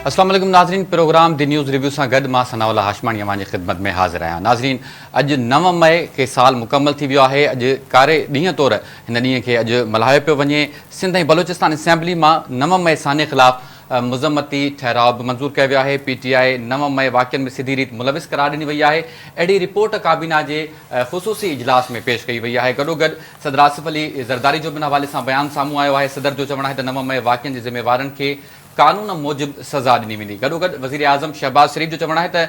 اسلام عليڪم ناظرين پروگرام the news review سان گڏ مان ثناء الله هاشماڻي اوهان جي خدمت ۾ حاضر آهيان ناظرين اڄ 9 مئي کي سال مڪمل ٿي ويو آهي اڄ ڪاري ڏينهن طور هن ڏينهن کي اڄ ملهايو پيو وڃي سنڌ ۽ بلوچستان اسيمبلي مان 9 مئي سانحي خلاف مذمتي ٺهراء به منظور ڪيو ويو آهي، پي ٽي آء 9 مئي واقعن ۾ سڌي ريت ملوث قرار ڏني وئي آهي، اهڙي رپورٽ ڪابينا جي خصوصي اجلاس ۾ پيش ڪئي وئي آهي، گڏوگڏ صدر آصف علي زرداري جو به ان حوالي سان بيان سامهون آيو آهي، صدر جو چوڻ آهي ته 9 مئي واقعن جي ذميوارن کي قانون موجب سزا ڏني ويندي، گڏوگڏ وزيراعظم شهباز شريف جو چوڻ آهي ته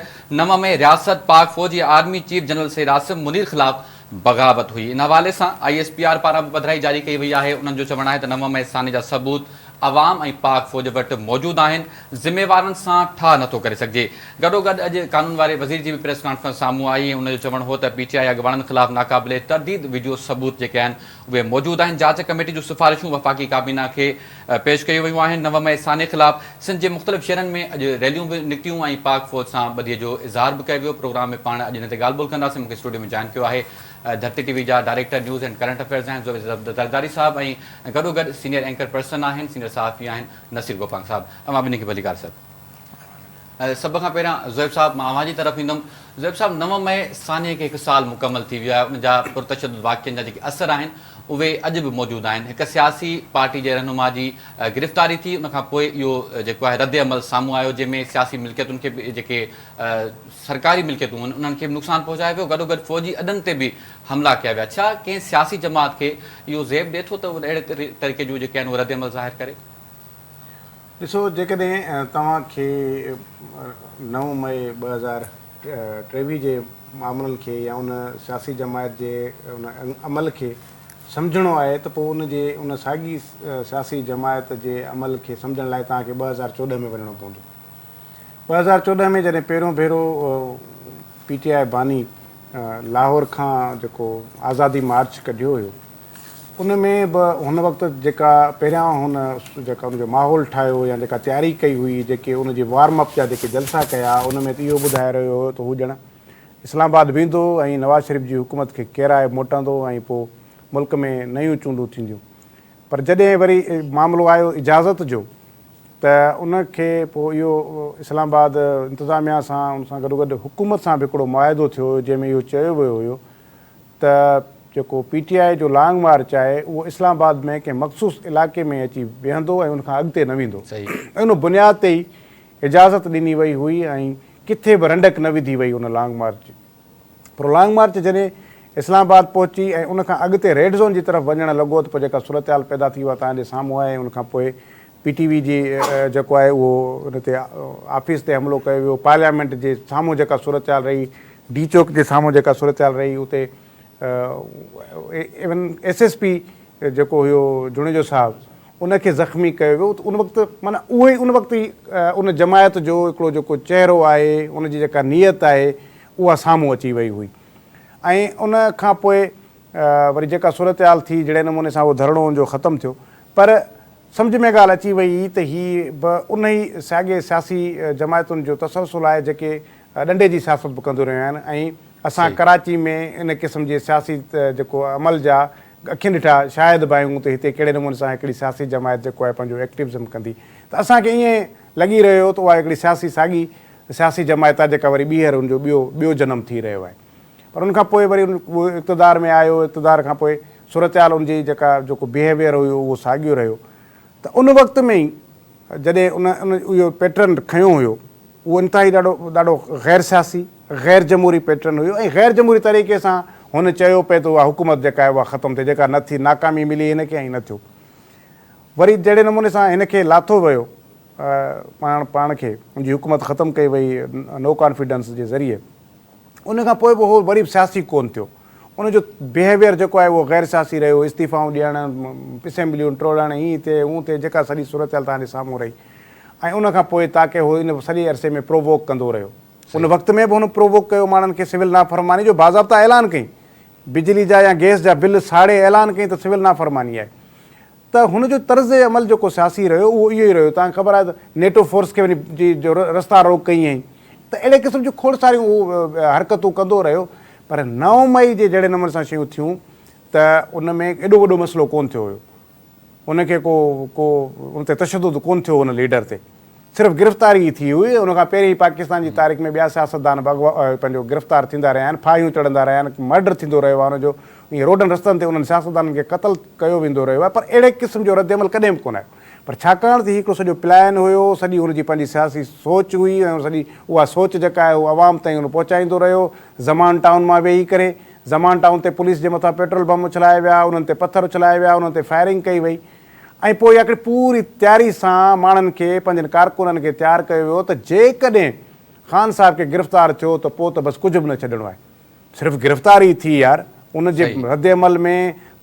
9 مئي رياست، پاڪ فوج يا army chief general Syed Asim Munir خلاف بغاوت هئي، ان حوالي سان I S P R پاران به پڌرائي جاري ڪئي وئي آهي، انهن جو چوڻ آهي ته 9 مئي سانحي جا ثبوت عوام ۽ پاڪ فوج وٽ موجود آهن، ذميوارن سان ٺاهه نٿو ڪري سگهجي. گڏوگڏ اڄ قانون واري وزير جي به پريس ڪانفرنس سامهون آئي ۽ ان جو چوڻ هو ته پي ٽي آء اڳواڻن خلاف ناقابل ترديد وڊيو ثبوت جيڪي آهن اهي موجود آهن، جاچ ڪميٽي جون سفارشون وفاقي ڪابينا کي پيش ڪيون ويون آهن، 9 مئي سانحي خلاف سنڌ جي مختلف شهرن ۾ اڄ ريليون به نڪتيون ۽ پاڪ فوج سان ٻڌي جو اظهار به ڪيو ويو، پروگرام ۾ پاڻ اڄ ان تي ڳالهه ٻولهه ڪنداسين، مون کي اسٽوڊيو ۾ جوائن ڪيو آهي ڌرتي ٽي وي جا director news and current affairs آهن زويد زرداري صاحب ۽ گڏوگڏ سينيئر اينڪر پرسن آهن سينيئر صحافي آهن نصير گوپانگ صاحب اوهان ٻنهي کي ڀليڪار سر. سڀ کان پهريان زويب صاحب مان اوهان جي طرف ايندم زويب صاحب 9 مئي سانحي کي هڪ سال مڪمل ٿي ويو آهي ان جا پرتشدد واقعن جا جيڪي اثر آهن اهي اڄ به موجود آهن هڪ سياسي پارٽي جي رهنما جي گرفتاري ٿي ان کان پوء اهو جيڪو آهي رد عمل سامهون آيو جنهن ۾ سياسي ملڪيتن کي به جيڪي سرڪاري ملڪيتون هن انهن کي به نقصان پهچايو ويو گڏوگڏ فوجي اڏن تي به حملا ڪيا ويا ڇا ڪنهن سياسي جماعت کي اهو زيب ڏي ٿو ته اهو اهڙي طريقي جون جيڪي آهن اهي ردعمل ظاهر ڪري؟ ڏسو جيڪڏهن توهان کي 9 مئي 2023 جي معاملن کي يا ان سياسي جماعت جي ان عمل کي سمجهڻو آهي ته پوء ان جي ان ساڳي سياسي جماعت جي عمل کي سمجهڻ لاء توهان کي 2014 ۾ وڃڻو پوندو. 2014 ۾ جڏهن پهريون ڀيرو پي ٽي آء باني لاهور کان جيڪو آزادي مارچ ڪڍيو هيو ان ۾ به هن وقت جيڪا پهريان هن جيڪا ان جو ماحول ٺاهيو يا جيڪا تياري ڪئي هئي جيڪي ان جي وارم اپ جا جيڪي جلسا ڪيا ان ۾ ته اهو ٻڌائي رهيو هيو ته هو ڄڻ اسلام آباد ويندو ۽ نواز شريف جي حڪومت کي ڪيرائي موٽندو ۽ پوء ملڪ ۾ نيون چونڊون ٿينديون پر جڏهن وري معاملو آيو اجازت جو ته ان کي پوء اهو اسلام آباد انتظاميا سان ان سان گڏوگڏ حڪومت سان به هڪڙو معاهدو ٿيو هيو جنهن ۾ اهو چيو ويو هيو ته جيڪو پي ٽي آء جو لانگ مارچ آهي اهو اسلام آباد ۾ ڪنهن مخصوص علائقي ۾ اچي ويهندو ۽ ان کان اڳتي نه ويندو ۽ ان بنياد تي ئي اجازت ڏني وئي هئي ۽ ڪٿي به رنڊڪ نه وڌي وئي ان لانگ مارچ جي. پر لانگ مارچ جڏهن اسلام آباد پهچي ۽ ان کان اڳتي ريڊ زون جي طرف وڃڻ لڳو ته پوء جيڪا صورتحال پيدا ٿي اها توهان جي سامهون آهي ان کان پوء پي ٽي وي جي جيڪو آهي اهو ان تي آفيس تي حملو ڪيو ويو پارليامينٽ جي سامهون جيڪا صورتحال رهي ڊي چوڪ جي سامهون جيڪا صورتحال رهي اتي ايون ايس ايس پي جيڪو هيو جوڻيجو صاحب ان کي زخمي ڪيو ويو ته ان وقت معنيٰ اهو ئي ان وقت ئي ان جماعت جو هڪڙو جيڪو چهرو آهي ان جي جيڪا نيت آهي اها سامهون اچي وئي هئي ۽ ان کان پوء وري جيڪا صورتحال ٿي جهڙي نموني سان اهو ڌرڻو ان جو ختم ٿيو پر سمجهه ۾ ڳالهه اچي وئي ته هي به ان ئي ساڳي سياسي جماعتن جو تسلسل آهي جيڪي ڏنڊي جي سياست به ڪنديون رهيون آهن ۽ اسان ڪراچي ۾ ان قسم جي سياسي جيڪو عمل جا اکين ڏٺا شاهد به آهيون ته هتي ڪهڙي نموني سان هڪڙي سياسي جماعت جيڪو آهي پنهنجو ايڪٽوزم ڪندي ته اسان کي ائين لڳي رهيو هو ته اها هڪڙي سياسي ساڳي سياسي جماعت آهي جيڪا وري ٻيهر ان جو ٻيو ٻيو جنم ٿي رهيو آهي پر ان کان پوء وري اهو اقتدار ۾ آيو اقتدار کان پوء صورتحال ان جي جيڪا جيڪو بيهيويئر هيو اهو ساڳيو رهيو ته ان وقت ۾ ئي جڏهن ان ان اهو پيٽرن کنيو هيو اهو انتهائي ڏاڍو ڏاڍو غير سياسي غير جمهوري پيٽرن هيو ۽ غير جمهوري طريقي سان هن چيو پئي ته اها حڪومت جيڪا آهي اها ختم ٿئي جيڪا نه ٿي ناڪامي ملي هن کي ۽ نه ٿيو وري جهڙي نموني سان هن کي لاٿو ويو پاڻ پاڻ کي ان جي حڪومت ختم ڪئي وئي نو ڪانفيڊنس جي ذريعي ان کان پوء به هو وري به سياسي ڪون ٿيو ان جو بيهيويئر جيڪو آهي اهو غير سياسي رهيو استعيفائون ڏيڻ اسيمبليون ٽوڙڻ هين ٿئي هون ٿئي جيڪا سڄي صورتحال توهان جي سامهون رهي ۽ ان کان پوء تاڪه هو ان سڄي عرصي ۾ پرووڪ ڪندو رهيو ان وقت ۾ به هن پرووڪ ڪيو ماڻهن کي سول نافرماني جو باضابطا اعلان ڪئي بجلي جا يا گئس جا بل ساڙي اعلان ڪئي ته سول نافرماني آهي ته هن جو طرز عمل جيڪو سياسي رهيو اهو اهو ئي رهيو. توهان کي خبر آهي ته نيٽو فورس کي وڃي جي جو رستا روڪ ڪئي هئائين ته اهڙي قسم جون کوڙ ساريون هو حرڪتون ڪندو رهيو پر 9 مئي جي جهڙي نموني سان شيون ٿيون ته ان ۾ ايڏو وڏو مسئلو ڪونه ٿيو هيو. ان کي ڪو ڪو ان تي تشدد ڪونه ٿيو ان ليڊر تي. صرف گرفتاري ئي ٿي هئي، ان کان پهرين پاڪستان جي تاريخ ۾ ٻيا سياستدان به اغوا پنهنجو گرفتار ٿيندا رهيا آهن، ڦاهيون چڙهندا رهيا آهن، مرڊر ٿيندو رهيو آهي ان جو، ائين روڊن رستن تي انهن سياستدانن کي قتل ڪيو ويندو رهيو آهي پر اهڙي قسم جو ردعمل ڪڏهن به ڪونه آيو. پر ڇاڪاڻ ته هي هڪڙو سڄو پلان هيو، سڄي هن جي پنهنجي سياسي سوچ هئي ۽ سڄي اها سوچ جيڪا آهي اها عوام تائين هن پهچائيندو رهيو، زمان ٽائون مان ويهي ڪري زمان ٽائون تي پوليس جي مٿان پيٽرول بم اڇلايا ويا، انهن تي پٿر اڇلايا ويا، انهن تي فائرنگ ڪئي وئي ۽ پوء اها هڪڙي پوري تياري سان ماڻهن کي پنهنجن ڪارڪنن کي تيار ڪيو ويو ته جيڪڏهن خان صاحب کي گرفتار ٿيو ته پوء ته بس ڪجهه به نه ڇڏڻو آهي. صرف گرفتاري ٿي يار ان جي رد عمل ۾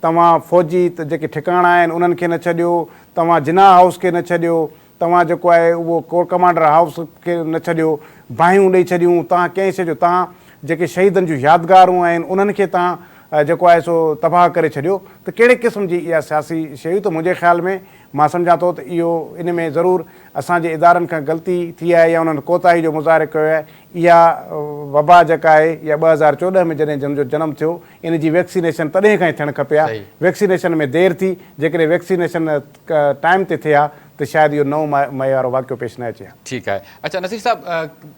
توهان فوجي جيڪي ٺڪاڻا آهن انهن کي نه ڇڏيو، توهان جناح هائوس کي نه ڇڏيو، توهان جيڪو آهي اهو ڪور ڪمانڊر هائوس کي نه ڇڏيو، باهيون ڏئي ڇڏيون، توهان ڪنهن شيء جو توهان جيڪي شهيدن جون يادگارون آهن انهن کي توهان جيڪو آهي سو تباهه ڪري ڇڏيو ته ڪهڙي قسم جي اها سياسي شيء هئي ته منهنجي خيال ۾ مان سمجهان ٿو ته اهو ان ۾ ضرور اسان جي ادارن کان غلطي ٿي آهي يا انهن ڪوتاهي جو مظاهرو ڪيو آهي اها وبا جيڪا آهي اها 2014 ۾ جڏهن جن جو جنم ٿيو ان جي ويڪسينيشن تڏهن کان ئي ٿيڻ کپي ها ويڪسينيشن ۾ دير ٿي جيڪڏهن ويڪسينيشن ٽائيم تي ٿئي ها ته شايد اهو 9 مئي وارو واقعو پيش نه اچي ها. ٺيڪ آهي اڇا نصير صاحب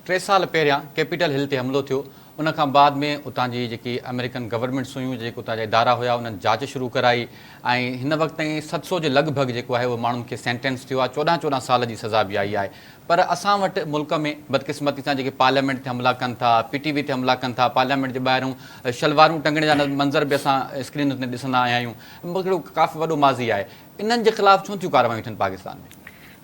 ٽي سال پهريان ڪيپيٽل هل تي حملو ٿيو ان کان بعد ۾ اتان جي جيڪي آمريڪن گورنمينٽس هيون جيڪي اتان جا ادارا هيا انهن جاچ شروع ڪرائي ۽ هن وقت تائين 700 جي لڳ ڀڳ جيڪو آهي اهو ماڻهن کي سينٽينس ٿيو آهي 14 14 سال جي سزا به آئي آهي پر اسان وٽ ملڪ ۾ بدقسمتي سان جيڪي پارليامينٽ تي حملا ڪن ٿا پي ٽي وي تي حملا ڪن ٿا پارليامينٽ جي ٻاهرون شلوارون ٽنگڻ جا منظر به اسان اسڪرينن تي ڏسندا آيا آهيون هڪڙو ڪافي وڏو ماضي آهي انهن جي خلاف ڇو ٿيون ڪارروايون ٿين پاڪستان ۾؟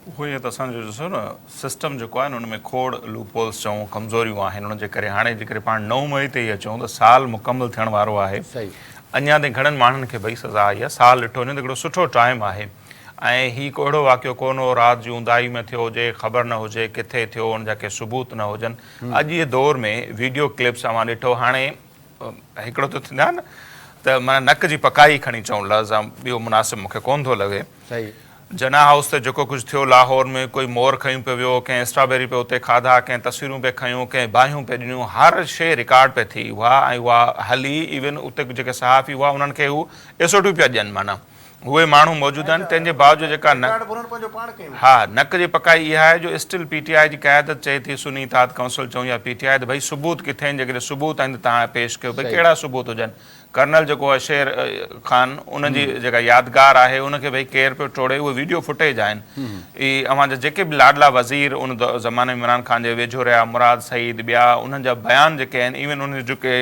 اهو ئي ته اسان جو ڏسو نه سسٽم جيڪو آهي نه ان ۾ کوڙ لوپ هولز چئون ڪمزوريون آهن ان جي ڪري هاڻي جيڪڏهن پاڻ 9 مئي تي ئي اچون ته سال مڪمل ٿيڻ وارو آهي اڃا تائين گهڻن ماڻهن کي ڀئي سزا آئي آهي سال ڏٺو وڃي ته هڪڙو سٺو ٽائيم آهي ۽ هي ڪو اهڙو واقعو ڪونه هو رات جي اونداهي ۾ ٿيو هجي خبر نه هجي ڪٿي ٿيو ان جا ڪي ثبوت نه هجن اڄ جي دور ۾ ويڊيو ڪلپس اوهان ڏٺو هاڻي هڪڙو ته ٿيندا آهن ته معنيٰ نڪ جي پڪائي کڻي چئون لفظ ٻيو مناسب مون کي ڪونه ٿو لڳي. جناح هائوس تي جيڪو ڪجهه ٿيو لاهور ۾ ڪوئي مور کنيون پيو ويو، ڪنهن اسٽرابيري پئي اتي کاڌا، ڪنهن تصويرون پئي کنيون، ڪنهن باهيون پئي ڏنيون، هر شيء رڪارڊ پئي ٿي اها ۽ اها هلي ايون اتي جيڪي صحافي هئا انهن کي هو ايس او ٽيون پيا ڏين معنيٰ اهي ماڻهو موجود آهن تنهن جي باوجود جيڪا ها نڪ جي پڪائي اها آهي جو اسٽل پي ٽي آء جي قيادت چئي ٿي سني اتحاد ڪائونسل چئون يا پي ٽي آء ته ڀئي ثبوت ڪٿي آهن جيڪڏهن ثبوت آهن ته توهان پيش ڪيو ڀئي ڪهڙا ثبوت هجن ڪرنل جيڪو آهي شير خان ان جي جيڪا يادگار آهي ان کي ڀئي ڪير پيو ٽوڙي اهي ويڊيو فوٽيج آهن اهي اوهان جا جيڪي به لاڏلا وزير ان زماني ۾ عمران خان جي ويجهو رهيا مراد سعيد ٻيا انهن جا بيان جيڪي آهن ايون انهن جا جيڪي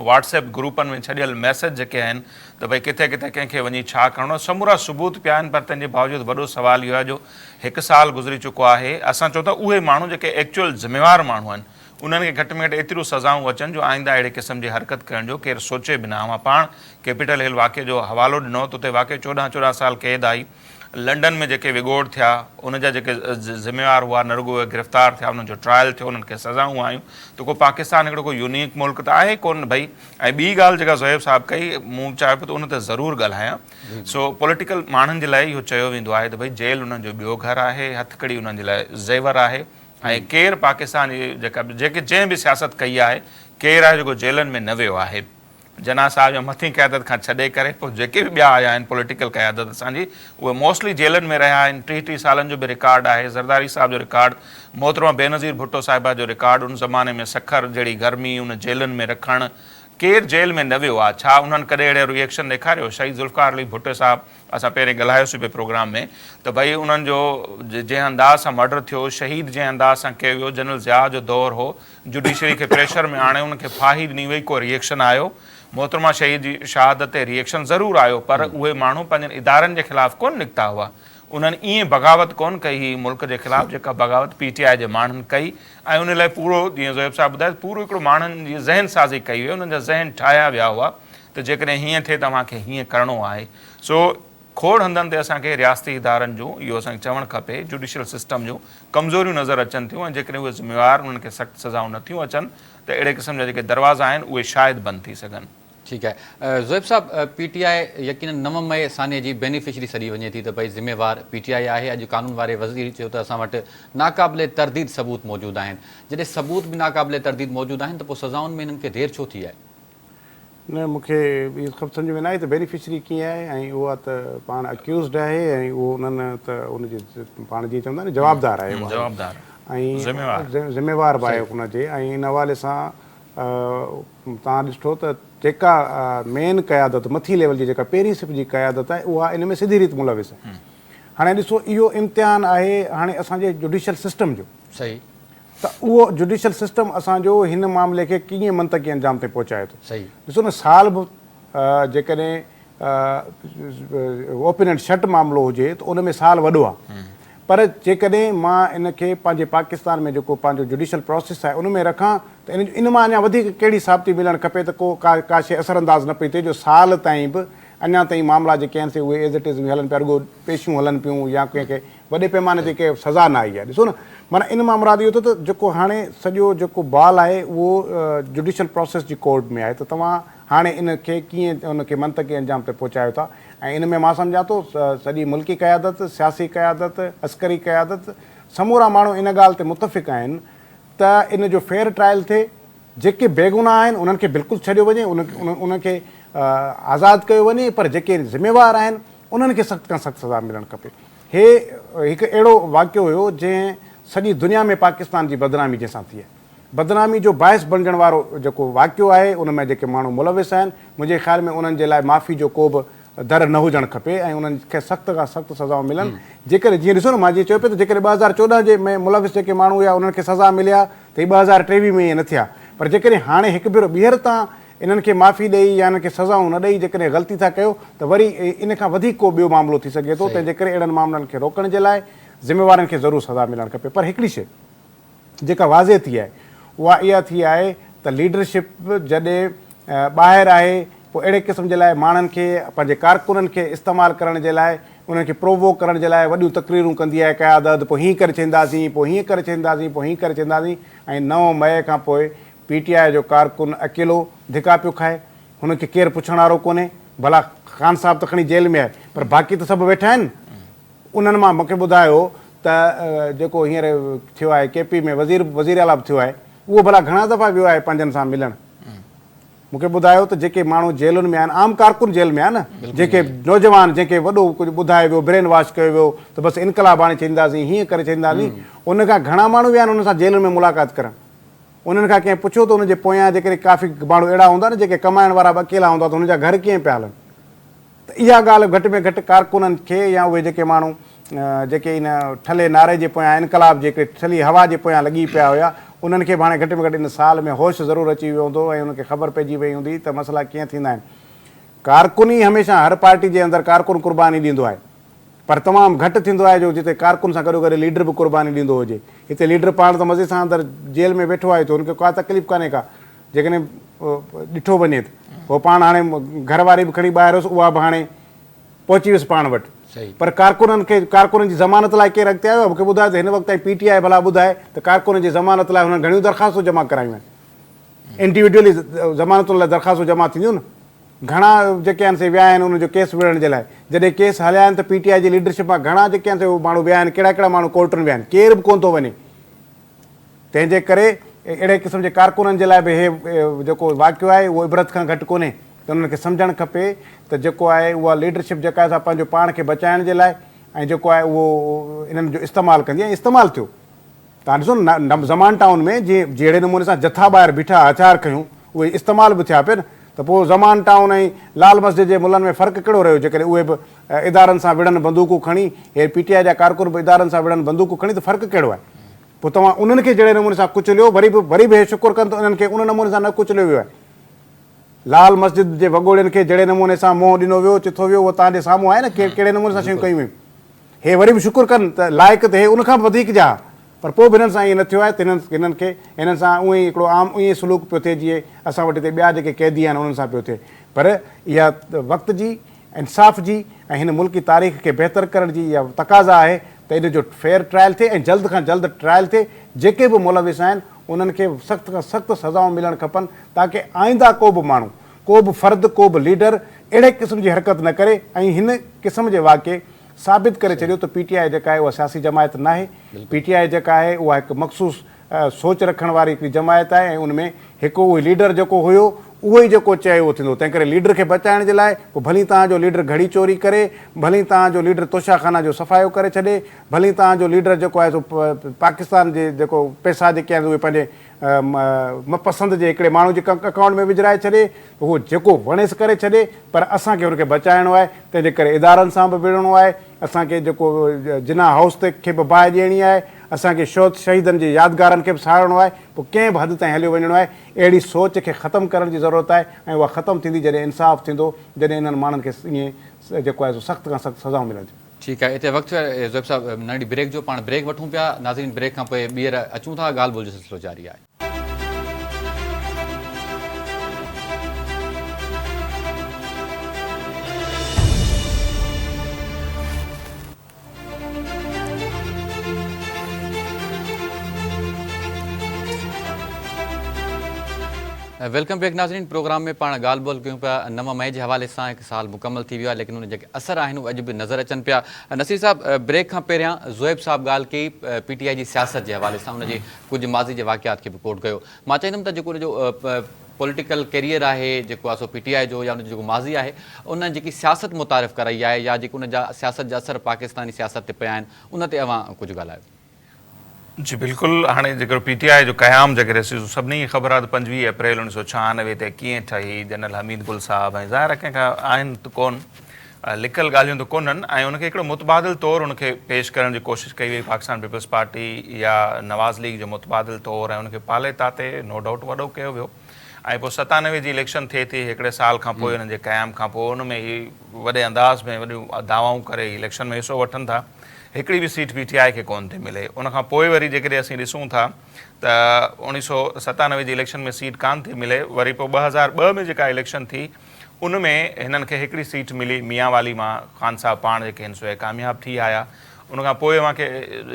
واٽس ايپ گروپن ۾ ڇڏيل ميسيج جيڪي آهن ته ڀئي ڪٿي ڪٿي ڪنهن کي وڃي ڇا ڪرڻو آهي سمورا ثبوت پيا آهن پر تنهن جي باوجود وڏو سوال اهو آهي جو هڪ سال گذري چڪو آهي اسان چئون ٿا اهي ماڻهو جيڪي ايڪچوئل ذميوار ماڻهو آهن انهن کي گهٽ ۾ گهٽ ايتريون سزائون اچن جو آئنده اهڙي قسم جي حرڪت ڪرڻ جو ڪير سوچي به نه اوهان پاڻ ڪيپيٽل هل واقعي جو حوالو ڏنو ته اتي واقعي 14 14 سال قيد آئي لنڊن ۾ جيڪي وڳوڙ ٿيا ان جا جيڪي ذميوار هئا نه رڳو اهي گرفتار ٿيا انهن جو ٽرائل ٿيو انهن کي سزائون آيون ته ڪو پاڪستان هڪڙو ڪو يونيڪ ملڪ ته آهي ڪونه ڀئي ۽ ٻي ڳالهه جيڪا زوهيب صاحب ڪئي مون چاهيو پيو ته ان تي ضرور ڳالهايان سو پوليٽيڪل ماڻهن جي لاء اهو چيو ويندو آهي ته ڀئي جيل انهن جو ٻيو گهر آهي هٿڪڙي انهن جي لاء زيور آهي ۽ ڪير پاڪستان جي جيڪا جيڪي جنهن به سياست ڪئي آهي ڪير آهي جيڪو جيلن ۾ نه ويو آهي جناح صاحب يا مٿين قيادت کان ڇڏي ڪري پوء جيڪي به ٻيا آيا آهن پوليٽيڪل قيادت اسان جي اهي موسٽلي جيلن ۾ رهيا آهن 30 30 سالن جو به رڪارڊ آهي زرداري صاحب جو رڪارڊ محترمه بينظير ڀٽو صاحبه جو رڪارڊ ان زماني ۾ سکر جهڙي گرمي ان جيلن ۾ رکڻ ڪير جيل ۾ نه ويو آهي ڇا انهن ڪڏهن اهڙو ريئيڪشن ڏيکاريو شهيد ذوالفقار علي ڀٽو صاحب اسان پهرين ڳالهايوسين پئي پروگرام ۾ ته ڀئي انهن جو جنهن انداز سان مرڊر ٿيو شهيد جنهن انداز سان ڪيو ويو جنرل ضياء جو دور هو جڊيشري کي پريشر ۾ آڻي ان کي ڦاهي ڏني وئي ڪو ري ايڪشن آيو؟ محترمه شهيد جي شهادت تي ري ايڪشن ضرور آيو پر اهي ماڻهو پنهنجن ادارن جي خلاف ڪونه نڪتا هئا انهن ائين بغاوت ڪونه ڪئي هئي ملڪ جي خلاف جيڪا بغاوت پي ٽي آء جي ماڻهن ڪئي ۽ ان لاء پورو جيئن زوهيب صاحب ٻڌايو پورو هڪڙو ماڻهن جي ذهن سازي ڪئي وئي انهن جا ذهن ٺاهيا ويا هئا ته جيڪڏهن هيئن ٿئي ته اوهان کي هيئن ڪرڻو آهي سو کوڙ هنڌن تي اسان کي رياستي ادارن جون اهو اسان کي چوڻ کپي جوڊيشل سسٽم جون ڪمزوريون نظر اچن ٿيون ۽ جيڪڏهن اهي ذميوار انهن کي سخت سزائون نه ٿيون اچن ته اهڙي قسم جا جيڪي دروازا آهن اهي شايد بند ٿي سگهن. ٺيڪ آهي زوهيب صاحب پي ٽي آء يقينن 9 مئي سانحي جي بينيفشري سڏي وڃي ٿي ته ڀئي ذميوار پي ٽي آء آهي اڄ قانون واري وزير چيو ته اسان وٽ ناقابل ترديد ثبوت موجود آهن جڏهن ثبوت به ناقابل ترديد موجود آهن ته پوء سزائن ۾ انهن کي دير ڇو ٿي آهي؟ نه مون کي اهو خبر سمجهه ۾ نه آئي ته بينيفشري ڪيئن آهي ۽ اها ته پاڻ اڪيوزڊ آهي ۽ اهو انهن ته ان جي پاڻ جيئن چوندا آهن جوابدار آهي اها جوابدار ۽ ذميوار به آهي ان جي ۽ ان حوالي سان توهان ڏٺو ته جيڪا مين قيادت مٿي ليول جي جيڪا پهرين صف جي قيادت آهي اها ان ۾ سڌي ريت ملوث آهي هاڻي ڏسو اهو امتحان آهي هاڻي اسان جي جوڊيشل سسٽم جو صحيح ته اهو جوڊيشل سسٽم اسان جو هن معاملي کي ڪيئن منطقي انجام تائين پهچائي ٿو. ڏسو نه سال به جيڪڏهن اوپن اينڊ شٽ معاملو هجي ته ان ۾ سال وڏو آهي پر جيڪڏهن مان ان کي پنهنجي پاڪستان ۾ جيڪو پنهنجو جوڊيشل پراسيس آهي ان ۾ رکان ته ان ان مان اڃا وڌيڪ ڪهڙي ثابتي ملڻ کپي ته ڪو ڪا ڪا شيء اثر انداز نه پئي ٿئي جو سال تائين به اڃا تائين معاملا جيڪي آهن سي اهي ايز it از هلن پيا رڳو پيشيون هلن پيون يا ڪنهن کي وڏي پيماني تي ڪنهن سزا نه آئي آهي ڏسو نه معنيٰ ان مان مراد اهو ٿيو ته جيڪو هاڻي سڄو جيڪو بال آهي اهو جڊيشل پراسيس جي ڪورٽ ۾ آهي ته توهان هاڻي ان کي ڪيئن ان کي منطقي انجام تي پهچايو ٿا ۽ ان ۾ مان سمجهان ٿو سڄي ملڪي قيادت سياسي قيادت عسڪري قيادت سمورا ماڻهو ان ڳالهه تي متفق آهن ته ان جو فيئر ٽرائل ٿئي جيڪي بيگناهه آهن انهن کي بلڪل ڇڏيو وڃي انهن کي آزاد ڪيو وڃي پر جيڪي ذميوار آهن انهن کي سخت کان سخت سزا ملڻ کپي. هي هڪ اهڙو واقعو هيو جنهن سڄي دنيا ۾ پاڪستان جي بدنامي جنهن سان ٿي آهي. بدنامي جو باعث بڻجڻ وارو جيڪو واقعو آهي ان ۾ جيڪي ماڻهو ملوث آهن منهنجي خيال ۾ انهن جي لاء معافي جو ڪو به در نه هجڻ کپي ۽ انهن کي سخت کان سخت سزائون ملن. جيڪڏهن جيئن ڏسو نه مان جيئن چيو پئي ته جيڪڏهن 2014 جي ۾ ملوث جيڪي ماڻهو هيا انهن کي سزا ملي ها ته هي 2023 ۾ ائين نه ٿئي ها پر جيڪڏهن هاڻي هڪ ڀيرو ٻيهر تان انهن کي معافي ڏئي يا انهن کي سزائون نه ڏئي جيڪڏهن غلطي ٿا ڪيو ته وري ان کان وڌيڪ ڪو ٻيو معاملو ٿي سگهي ٿو تنهن جي ڪري اهڙن معاملن کي روڪڻ جي لاء ذميوارن کي ضرور سزا ملڻ کپي پر هڪڙي شيء جيڪا واضح ٿي آهي اها اها ٿي آهي ته ليڊرشپ جڏهن ٻاهر آهي پوء اهڙي قسم جي لاء ماڻهن کي پنهنجي ڪارڪنن کي استعمال ڪرڻ جي لاء انهن کي پرووڪ ڪرڻ جي لاء وڏيون تقريرون ڪندي آهي قيادت پوء هيئن ڪري ڇڏينداسين پوء هيئن ڪري ڇڏينداسين پوء هيئن ڪري ڇڏينداسين ۽ 9 مئي کان پوء پي ٽي آء جو ڪارڪن اڪيلو ڌڪا پيو کائي، هن کي ڪير پڇڻ وارو ڪونهي، ڀلا خان صاحب ته کڻي جيل ۾ آهي پر باقي ته سڀ ويٺا آهن، انهن مان مونکي ٻڌايو ته جيڪو هينئر ٿيو آهي ڪي پي ۾ وزير وزيراعليٰ به ٿيو آهي اهو ڀلا گهڻا دفعا ويو آهي پنهنجن سان ملڻ؟ مونکي ٻڌايو ته جيڪي ماڻهو جيلن ۾ آهن عام ڪارڪن جيل ۾ آهن نه جيڪي نوجوان جنهن کي وڏو ڪجهه ٻڌايو ويو برين واش ڪيو ويو ته بس انقلاب آڻي ڇڏينداسين هيئن ڪري ڇڏينداسين ان کان گهڻا ماڻهو ويا آهن انهن سان جيلن ۾ ملاقات ڪرڻ؟ انهن کان ڪنهن پڇيو ته ان جي پويان جيڪڏهن ڪافي ماڻهو اهڙا هوندا نه جيڪي ڪمائڻ وارا به اڪيلا هوندا ته هن جا گهر ڪيئن پيا هلن ته اها ڳالهه گهٽ ۾ گهٽ ڪارڪنن کي يا اهي جيڪي ماڻهو جيڪي ان ٺلهي نعري جي پويان انقلاب جي هڪڙي ٺلهي هوا جي پويان لڳي پيا هيا انهن کي به هاڻي گهٽ ۾ گهٽ ان سال ۾ هوش ضرور اچي ويو هوندو ۽ انهن کي خبر پئجي وئي هوندي ته مسئلا ڪيئن ٿيندا آهن. ڪارڪن ئي هميشه هر پارٽي جي اندر ڪارڪن قرباني ڏيندو آهي. پر تمام گهٽ ٿيندو آهي جو جتي ڪارڪن سان گڏوگڏ ليڊر به قرباني ڏيندو هجي. هتي ليڊر پاڻ ته مزي سان اندر جيل ۾ ويٺو آهي ته هن کي ڪا تڪليف ڪانهي ڪا. جيڪڏهن ڏٺو وڃي ته هو پاڻ هاڻي گهر واري به کڻي ٻاهر هيس اها به هاڻي پهچي ويس پاڻ وٽ. پر ڪارڪنن کي ڪارڪنن جي ضمانت لاء ڪير اڳتي آيو آهي؟ مون کي ٻڌايو ته هن وقت تائين پي ٽي آء ڀلا ٻڌائي ته ڪارڪنن جي ضمانت لاء هنن گهڻيون درخواستون جمع ڪرايون آهن. انڊيوڊيولي ضمانتن لاء درخواستون جمع ٿينديون نه. گهڻا جيڪي آهن سي ويا آهن انهن جو ڪيس وڙهڻ جي لاء. جڏهن ڪيس هليا آهن ته پي ٽي آء جي ليڊرشپ مان گهڻا جيڪي آهن سي اهي ماڻهو ويا آهن، ڪهڙا ڪهڙا ماڻهو ڪورٽن ويا آهن، ڪير به ڪونه ٿو وڃي. تنهن جي ڪري اهڙي قسم جي ڪارڪنن جي لاء به هي جيڪو واقعو آهي اهو عبرت کان گهٽ ڪونهي ته انهن کي سمجهڻ کپي ته جيڪو آهي اها ليڊرشپ جيڪا آهي سا پنهنجو پاڻ کي بچائڻ جي لاء ۽ جيڪو آهي اهو انهن جو استعمال ڪندي ۽ استعمال ٿيو. توهان ڏسو نه زمان ٽائون ۾ جيئن جهڙي نموني سان جٿا ٻاهر بيٺا هٿيار کنيون اهي استعمال به ٿيا پئي نه ته پوء زمان ٽائون ۽ لال مسجد جي ملن ۾ فرق ڪهڙو رهيو جيڪڏهن اهي به ادارن سان وڙهن بندوقون کڻي هي پي ٽي آء جا ڪارڪن به ادارن سان وڙهن بندوقون کڻي ته فرق ڪهڙو آهي پوء توهان انهن کي جهڙي نموني سان ڪچليو وري به وري به هي شڪر ڪن ته انهن کي ان نموني سان نه ڪچليو ويو آهي لال مسجد جي وڳوڙين کي جهڙي نموني سان منهن ڏنو ويو چٿو ويو اهو توهان جي سامهون آهي نه ڪهڙي نموني سان شيون ڪيون ويون هي وري به شڪر ڪن ته لائق ته هي ان کان به وڌيڪ جا ها پر پوء به هنن سان ائين نه ٿيو آهي ته هنن هنن کي هنن سان اونئن ئي هڪڙو عام ائين سلوڪ پيو ٿئي جيئن اسان وٽ هتي ٻيا جيڪي قيدي آهن انهن سان پيو ٿئي پر اها وقت جي انصاف جي ۽ هن ملڪي تاريخ کي بهتر ڪرڻ جي اها تقاضا آهي ته ان جو فيئر ٽرائل ٿئي ۽ جلد کان جلد ٽرائل ٿئي جيڪي به ملوث آهن انهن کي سخت کان سخت سزائون ملڻ کپن تاڪه آئنده ڪو به ماڻهو ڪو به فرد ڪو به ليڊر اهڙي قسم جي حرڪت نه ڪري ۽ هن قسم جي واقعي ثابت ڪري ڇڏيو ته پي ٽي آء جيڪا آهي اها سياسي جماعت ناهي، پي ٽي آء جيڪا آهي اها هڪ مخصوص سوچ رکڻ واري هڪڙي جماعت آهي ۽ ان ۾ هڪ اهو ليڊر جيڪو هيو اهو ئي جيڪو چئي اهو ٿيندو. تنهن ڪري ليڊر کي بچائڻ جي لاء پوء ڀلي توهان جو ليڊر گهڙي چوري ڪري، ڀلي توهان جو ليڊر توشا خانا جو صفايو ڪري ڇڏي، ڀلي توهان جو ليڊر جيڪو آهي سو پاڪستان جي جيڪو پئسا جيڪي آهن اهي پنهنجي پسند جي هڪڙي ماڻهو جي اڪائونٽ ۾ وجهرائي ڇڏي، هو جيڪو وڻيس ڪري ڇڏي پر اسان کي ان کي بچائڻو آهي، تنهن جي ڪري ادارن سان به وڙهڻو آهي، اسان کي جيڪو جناح هائوس تي کي به باهه ڏيڻي آهي، اسان کي شهيدن جي يادگارن کي به ساڙڻو آهي، پوء ڪنهن به حد تائين هليو وڃڻو آهي، اهڙي سوچ کي ختم ڪرڻ جي ضرورت آهي ۽ اها ختم ٿيندي جڏهن انصاف ٿيندو، جڏهن انهن ماڻهن کي ائين جيڪو آهي سو سخت کان سخت سزائون ملنديون. ٺيڪ آهي اتي وقت ٿيو آهي زويب صاحب ننڍڙي بريڪ جو پاڻ بريڪ وٺون پيا ناظرين بريڪ کان پوء ٻيهر اچون ٿا ڳالهه ٻولهه جو سلسلو جاري آهي. Welcome back ناظرين پروگرام ۾ پاڻ ڳالهه ٻولهه ڪيون پيا 9 مئي جي حوالي سان هڪ سال مڪمل ٿي ويو آهي ليڪن ان جيڪي اثر آهن اهي اڄ به نظر اچن پيا نصير صاحب بريڪ کان پهريان زويب صاحب ڳالهه ڪئي پي ٽي آء جي سياست جي حوالي سان ان جي ڪجهه ماضي جي واقعات کي به ڪوٽ ڪيو مان چاهيندم ته جيڪو ان جو پوليٽيڪل ڪيريئر آهي جيڪو آهي سو پي ٽي آء جو يا ان جو جيڪو ماضي آهي ان جيڪي سياست متعارف ڪرائي آهي يا جيڪي ان جا سياست جا اثر پاڪستاني سياست تي پيا آهن ان تي اوهان ڪجهه ڳالهايو. جي بلڪل هاڻي جيڪر پي ٽي آء جو قيام جيڪڏهن اسين سڀني کي خبر آهي ته 25 اپريل 1996 تي ڪيئن ٺهي جنرل حميد گل صاحب ۽ ظاهر آهي ڪنهن کان آهن ته ڪون لڪل ڳالهيون ته ڪونهن ۽ ان کي هڪڙو متبادل طور ان کي پيش ڪرڻ جي ڪوشش ڪئي وئي پاڪستان پيپلز پارٽي يا نواز ليگ جو متبادل طور ۽ ان کي پالي تاتي نو ڊائوٽ وڏو ڪيو ويو ۽ پوء 97 جي اليڪشن ٿئي ٿي هڪڙي سال کان پوء انهن جي قيام کان پوء ان ۾ هي وڏي انداز ۾ وڏيون دعوائون ڪري اليڪشن ۾ حصو وٺن ٿا هڪڙي به سيٽ پي ٽي آء کي ڪونه ٿي ملي ان کان پوء وري جيڪڏهن اسين ڏسون ٿا ته 1997 جي اليڪشن ۾ سيٽ ڪانه ٿي ملي وري پوء 2002 ۾ جيڪا اليڪشن ٿي ان ۾ هنن کي هڪڙي سيٽ ملي ميان والي مان خان صاحب پاڻ جيڪي هن سو ڪامياب ٿي آيا ان کان پوء اوهان کي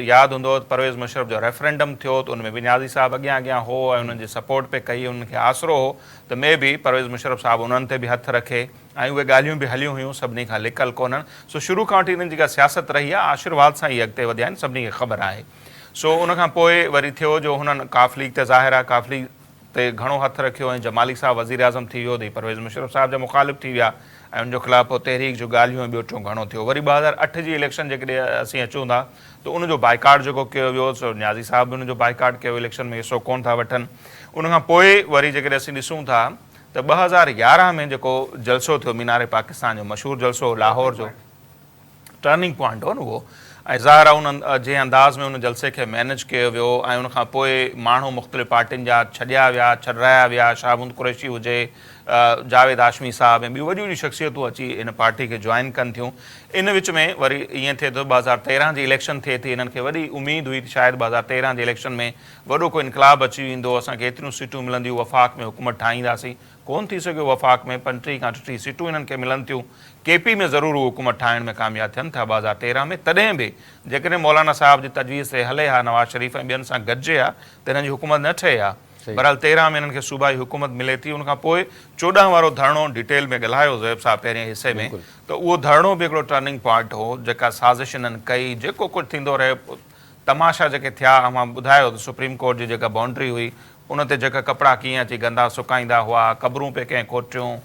ياد هوندو ته پرويز مشرف جو ريفرنڊم ٿيو ته ان ۾ به نيازي صاحب اڳيان اڳيان هو ۽ انهن جي سپورٽ پئي ڪئي انهن کي آسرو هو ته مي بي پرويز مشرف صاحب انهن تي به هٿ رکي ۽ اهي ڳالهيون به هليون هيون سڀني کان لڪل ڪونهن سو شروع کان وٺي انهن جي جيڪا سياست رهي آهي آشرواد سان ئي اڳتي وڌيا آهن سڀني کي خبر آهي سو ان کان پوء وري ٿيو جو هنن قاف ليگ ته ظاهر آهي قاف ليگ تي گهڻو هٿ رکيو ۽ جمالي صاحب وزيراعظم ٿي ويو ته هي پرويز مشرف صاحب جا مخالف ٿي ويا ۽ ان جو خلاف پوء تحريڪ جون ڳالهيون ۽ ٻيو ٽيون گهڻو ٿيو وري 2008 جي اليڪشن جيڪڏهن اسين اچون ٿا ته ان جو بائيڪاٽ جيڪو ڪيو ويو سو نيازي صاحب به ان جو بائيڪاٽ ڪيو اليڪشن ۾ حصو ڪونه ٿا وٺن ان کان پوء وري جيڪڏهن اسين ڏسون ٿا ته 2011 ۾ جيڪو جلسو ٿيو مينار پاڪستان جو مشهور جلسو هو لاهور جو ٽرننگ پوائنٽ هو نه اهو ۽ ظاهر آهي ان جنهن انداز ۾ ان جلسي کي مينيج ڪيو ويو ۽ ان کان پوء ماڻهو مختلف پارٽين جا ڇڏيا ويا ڇڏرايا ويا شاهه محمود قريشي هجي جاويد هاشمي صاحب ۽ ٻيون وڏيون وڏيون شخصيتون اچي ان پارٽي کي جوائن ڪن ٿيون ان وچ ۾ وري ائين ٿئي ٿو 2013 جي اليڪشن ٿئي ٿي انهن کي وڏي اميد هئي ته شايد 2013 جي اليڪشن ۾ وڏو ڪو انقلاب اچي ويندو، اسان کي ايتريون سيٽون ملنديون، وفاق ۾ حڪومت ٺاهينداسين، ڪونه ٿي سگهيو، وفاق ۾ 35 کان 38 سيٽون هنن کي ملن ٿيون، ڪي پي ۾ ضرور هو حڪومت ٺاهڻ ۾ ڪامياب ٿين ٿا 2013 ۾ تڏهن به جيڪڏهن مولانا صاحب جي تجويز تي هلي ها نواز شريف ۽ ٻين سان گڏجي ها ته هنن جي حڪومت نه ٺهي ها، بهرحال 13 ۾ هنن کي صوبائي حڪومت ملي ٿي، ان کان پوء 14 وارو ڌرڻو ڊيٽيل ۾ ڳالهايو زويب صاحب پهرين حصي ۾ ته اهو ڌرڻو به هڪڙو ٽرننگ پوائنٽ هو، جيڪا سازش هنن ڪئي، جيڪو ڪجهه ٿيندو رهيو. تماشا جيڪي ٿيا اوهان ٻڌايو ته سپريم ڪورٽ جي جيڪا بائونڊري هئي ان تي جيڪا ڪپڙا ڪيئن اچي گندا سڪائيندا هئا، قبرون پئي ڪنهن کوٽيون،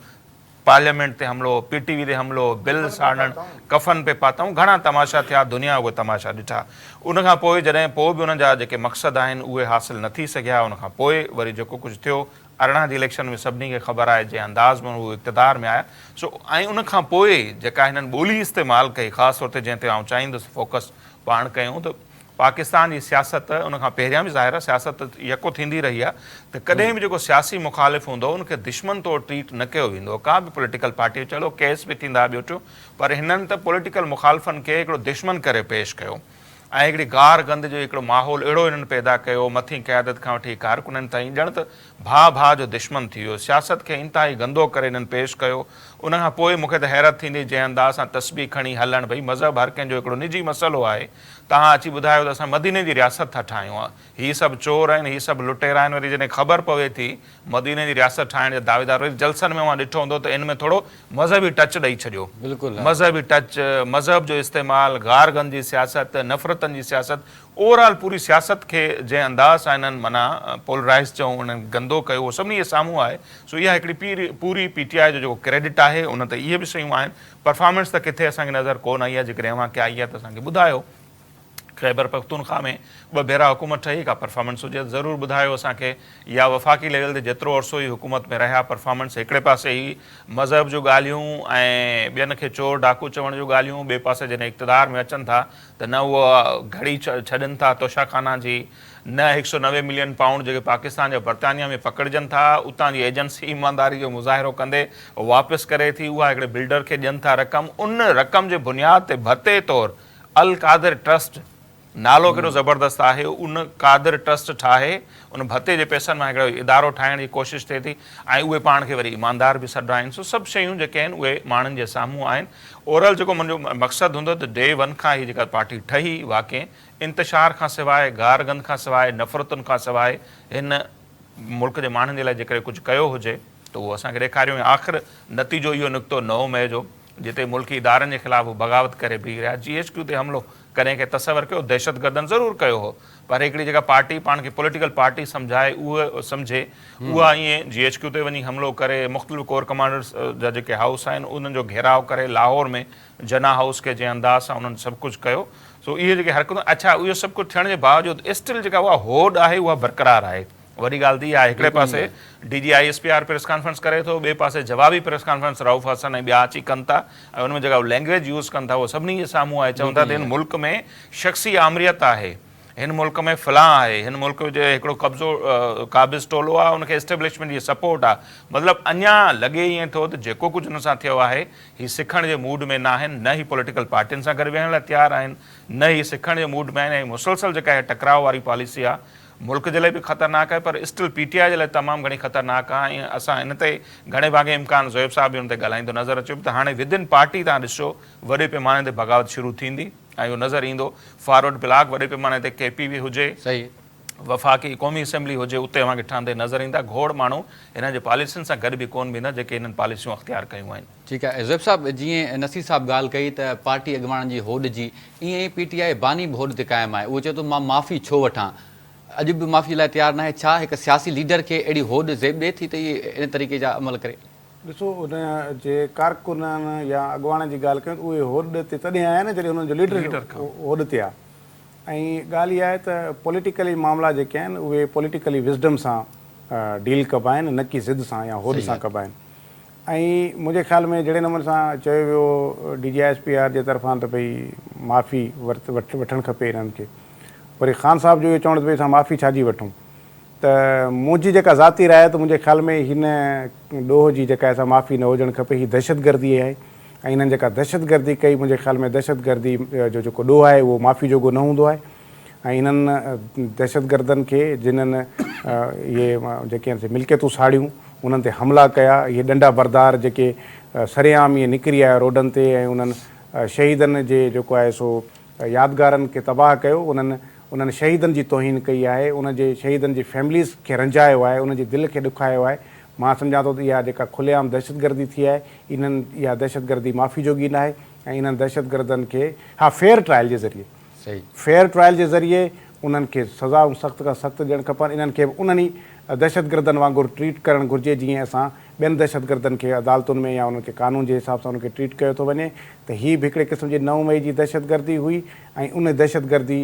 پارليامينٽ تي حملو، پي ٽي وي تي حملو، بل ساڙڻ، ڪفن پئي پاتائون، گهڻا تماشا ٿيا، دنيا اهي تماشا ڏٺا. ان کان پوء جڏهن پوء به انهن جا جيڪي مقصد آهن اهي حاصل نه ٿي سگهيا، ان کان پوء وري جيڪو ڪجهه ٿيو 18 جي اليڪشن ۾ سڀني کي خبر آهي جنهن انداز ۾ هو اقتدار ۾ آيا سو ۽ ان کان پوء جيڪا هنن ٻولي استعمال ڪئي خاص طور تي جنهن تي آئون چاهيندس فوڪس پاڻ ڪيون ته پاڪستان جي سياست ان کان پهريان به ظاهر آهي سياست يڪو ٿيندي رهي آهي ته ڪڏهن به جيڪو سياسي مخالف هوندو ان کي دشمن طور ٽريٽ نه ڪيو ويندو ڪا به پوليٽيڪل پارٽي چلو ڪيس به ٿيندا ٻيو ٽيون پر هنن ته پوليٽيڪل مخالفن کي هڪڙو دشمن ڪري پيش ڪيو ۽ هڪڙي گار گند جو هڪڙو ماحول اهڙو هنن پيدا ڪيو مٿين قيادت کان وٺي ڪارڪنن تائين ڄڻ ته ڀاء ڀاء جو دشمن ٿي ويو سياست کي انتهائي گندو ڪري هنن پيش ڪيو ان کان پوء مون کي ته حيرت ٿيندي جنهن انداز سان تسبيح کڻي هلڻ ڀئي مذهب هر ڪنهن جو هڪڙو نجي مسئلو آهي توهان اچي ٻڌايو ته اسان مديني جي رياست ٿا ٺاهيون، هي سڀ چور آهن، هي سڀ لٽيرا آهن، وري جڏهن خبر پوي ٿي مديني جي رياست ٺاهڻ جا دعويدار وري جلسن ۾ اوهان ڏٺو هوندو ته ان ۾ ٿورو مذهبي ٽچ ڏئي ڇڏيو، مذهبي ٽچ، مذهب جو استعمال، گارگند جي سياست، نفرتن جي سياست، اوور آل پوري سياست کي جنهن انداز سان انهن معنيٰ پولرائز چئون انهن گندو ڪيو اهو سڀني جي سامهون آهي، سو اها هڪڙي پوري پي ٽي آء جو جيڪو ڪريڊٽ آهي ان تي اهي به شيون آهن. پرفارمنس ته ڪٿي اسان کي نظر ڪو نه آئي آهي جيڪڏهن اوهان کي آئي آهي ته اسان کي ٻڌايو. خيبر پختونخوا ۾ ٻه ڀيرا حڪومت ٺهي ڪا پرفارمنس هجي ته ضرور ٻڌايو اسان کي يا وفاقي ليول تي جيترو عرصو هي حڪومت ۾ رهيا پرفارمنس هڪڙي پاسي هي مذهب جون ڳالهيون ۽ ٻين کي چور ڊاڪو چوڻ جون ڳالهيون ٻئي پاسي جڏهن اقتدار ۾ اچن ٿا ته نه اهو گهڙي ڇڏين ٿا توشا خانا جي نه 190 ملين پائونڊ جيڪي پاڪستان جا برطانيا ۾ پڪڙجن ٿا اتان جي ايجنسي ايمانداري جو مظاهرو ڪندي واپس ڪري ٿي اها هڪڙي بلڊر کي ڏين ٿا رقم ان رقم جي بنياد تي ڀتي طور القادر ٽرسٽ نالو ڪيڏو زبردست آهي ان قادر ٽرسٽ ٺاهي ان ڀتي جي پئسن مان هڪڙو ادارو ٺاهڻ جي ڪوشش ٿئي ٿي ۽ اهي پاڻ کي وري ايماندار به سڏرائين سو سڀ شيون جيڪي آهن اهي ماڻهن جي سامهون آهن اورل جيڪو منهنجو مقصد هوندو ته ڊي ون کان هي جيڪا پارٽي ٺهي واقعي انتشار کان سواء، گار گند کان سواء، نفرتن کان سواء هن ملڪ جي ماڻهن جي لاء جيڪڏهن ڪجهه ڪيو هجي ته اهو اسان کي ڏيکاريو ۽ آخر نتيجو اهو نڪتو 9 مئي جو جتي ملڪي ادارن جي خلاف هو بغاوت ڪري بيهي رهيا. جي ايڇ ڪيو تي حملو ڪڏهن ڪنهن تصور ڪيو؟ دهشتگردن ضرور ڪيو هو پر هڪڙي جيڪا پارٽي پاڻ کي پوليٽيڪل پارٽي سمجهائي اهو سمجهي اها ائين جي ايڇ ڪيو تي وڃي حملو ڪري مختلف ڪور ڪمانڊرز جا جيڪي هائوس آهن انهن جو گهيراء ڪري لاهور ۾ جناح هائوس کي جنهن انداز سان انهن سڀ ڪجهه ڪيو سو اهي جيڪي حرڪتون اڇا اهو سڀ ڪجهه ٿيڻ جي باوجود اسٽل جيڪا اها هوڏ آهي اها برقرار آهي وڏي ڳالهه ته اها آهي هڪڙي پاسي D G I S P R press conference ڪري ٿو ٻئي پاسي جوابي پريس ڪانفرنس رئوف حسن ۽ ٻيا اچي ڪن ٿا ۽ ان ۾ جيڪا لينگويج يوز ڪن ٿا اهو سڀني جي سامهون آهي چون ٿا ته هن ملڪ ۾ شخصي آمريت آهي هن ملڪ ۾ فلان آهي هن ملڪ جو هڪڙو قبضو قابض ٽولو آهي ان کي اسٽيبلشمينٽ جي سپورٽ آهي مطلب اڃا لڳي ائين ٿو ته جيڪو ڪجهه هن سان ٿيو آهي هي سکڻ جي موڊ ۾ ناهن نه هي پوليٽيڪل پارٽين سان گڏ ويهڻ لاء تيار آهن نه هي سکڻ جي موڊ ۾ آهن ۽ مسلسل جيڪا هي ٽڪراء واري پاليسي آهي ملڪ جي لاء به خطرناڪ آهي پر اسٽل پي ٽي آء جي لاء تمام گهڻي خطرناڪ آهي ۽ اسان ان تي گهڻي ڀاڱي امڪان زويب صاحب به ان تي ڳالهائيندو نظر اچيو ته هاڻي ود ان پارٽي تان ڏسو وڏي پيماني تي بغاوت شروع ٿيندي ۽ اهو نظر ايندو فارورڊ بلاڪ وڏي پيماني تي ڪي پي به هجي وفاقي قومي اسيمبلي هجي اتي اوهان کي ٺهندي نظر ايندا گهوڙ ماڻهو هنن جي پاليسين سان گڏ به ڪونه بيهندا جيڪي هنن پاليسيون اختيار ڪيون آهن. ٺيڪ آهي زويب صاحب جيئن نصير صاحب ڳالهه ڪئي ته پارٽي اڳواڻن جي هوڏ جي ائين ئي پي ٽي آء باني به هوڏ تي قائم آهي اهو چئي ٿو مان معافي ڇو وٺان اڄ به معافي لاء تيار ناهي ڇا هڪ سياسي ليڊر کي اهڙي هوڏ زيب ڏئي ٿي ته اهي ان طريقي جا عمل ڪري. ڏسو ان جي ڪارڪنن يا اڳواڻن جي ڳالهه ڪيون ته اهي هوڏ تي تڏهن آيا نه جڏهن انهن جو ليڊر هوڏ تي آ ۽ ڳالهه اها آهي ته پوليٽيڪلي معاملا جيڪي آهن اهي پوليٽيڪلي وزڊم سان ڊيل ڪبا آهن نه ڪي ضد سان يا هوڏ سان ڪبا آهن ۽ منهنجي خيال ۾ جهڙي نموني سان چيو ويو D G I S P R جي طرفان ته ڀئي معافي وٺڻ کپي انهن کي وري خان صاحب جو اهو چوڻ ته ڀئي اسان معافي ڇا جي وٺون ته منهنجي جيڪا ذاتي راء آهي ته منهنجي خيال ۾ هن ڏوهه جي جيڪا آهي سا معافي نه هجڻ کپي هي دهشتگردي آهي ۽ انهن جيڪا دهشتگردي ڪئي منهنجي خيال ۾ دهشتگردي جو جيڪو ڏوهه آهي اهو معافي جوڳو نه هوندو آهي ۽ انهن دهشتگردن کي جنهن اهي جيڪي آهن سي ملڪيتون ساڙيون انهن تي حملا ڪيا اهي ڏنڊا بردار جيڪي سرعام ائين نڪري آيا روڊن تي ۽ انهن شهيدن جي جيڪو آهي سو يادگارن کي تباهه ڪيو انهن انهن شهيدن جي توهين ڪئي آهي انهن جي شهيدن جي فيمليز کي رنجايو آهي انهن جي دل کي ڏکايو آهي مان سمجهان ٿو ته اها جيڪا کلي عام دهشتگردي ٿي آهي انهن اها دهشتگردي معافي جوڳي ناهي ۽ انهن دهشتگردن کي ها فيئر ٽرائل جي ذريعي فيئر ٽرائل جي ذريعي انهن کي سزائون سخت کان سخت ڏيڻ کپن انهن کي به انهن ئي دهشتگردن وانگر ٽريٽ ڪرڻ گهرجي جيئن اسان ٻين دهشتگردن کي عدالتن ۾ يا انهن کي قانون جي حساب سان انهن کي ٽريٽ ڪيو ٿو وڃي ته هي به هڪڙي قسم جي نو مئي جي دهشتگردي هئي ۽ ان دهشتگردي